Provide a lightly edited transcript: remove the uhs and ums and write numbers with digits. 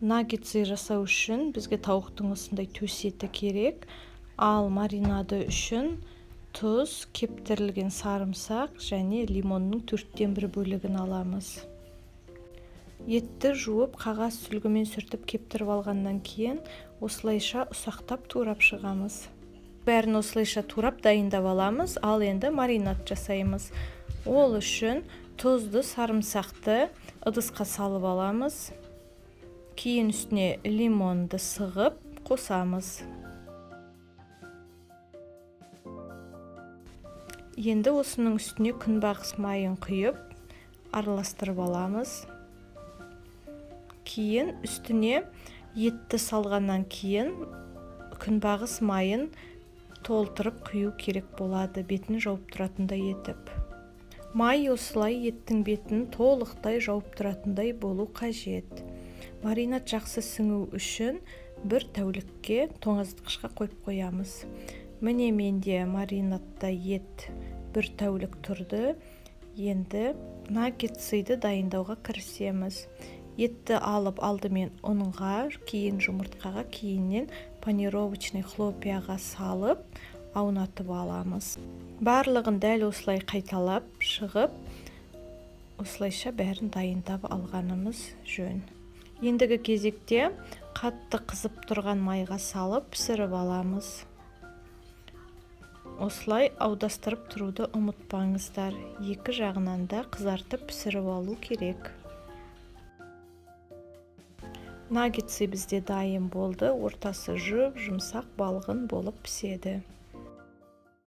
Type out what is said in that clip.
Наггетсы жасау үшін бізге тауықтың осындай төс еті керек. Ал маринады үшін тұз, кептірілген сарымсақ және лимонның 1/4 бөлігін аламыз. Етті жуып, қағаз сүлгімен сүртіп кептіріп алғаннан кейін осылайша ұсақтап турап шығамыз. Бәрін осылайша турап дайындап аламыз. Ал енді маринад жасаймыз. Ол үшін тұзды, сарымсақты ыдысқа салып аламыз. Кейін үстіне лимонды сығып қосамыз. Енді осының үстіне күнбағыс майын құйып, араластырып аламыз. Кейін үстіне етті салғаннан кейін күнбағыс майын толтырып құю керек болады, бетін жауып тұратындай етіп. Май осылай еттің бетін толықтай жауып тұратындай болу қажет. Маринад жақсы сіңу үшін бір тәулікке тоңазытқышқа қойып қоямыз. Міне, менде маринадта ет бір тәулік тұрды. Енді наггетсыды дайындауға кірісеміз. Етті алып, алдымен ұнға, кейін жұмыртқаға, кейіннен панировочный хлопьяға салып аунатып аламыз. Барлығын дәл осылай қайталап шығып, осылайша бәрін дайындап алғанымыз жөн. Ендігі кезекте қатты қызып тұрған майға салып пісіріп аламыз. Осылай аудастырып тұруды ұмытпаңыздар. Екі жағынан да қызартып пісіріп алу керек. Наггетсы бізде дайын болды. Ортасы жұп-жұмсақ, балғын болып піседі.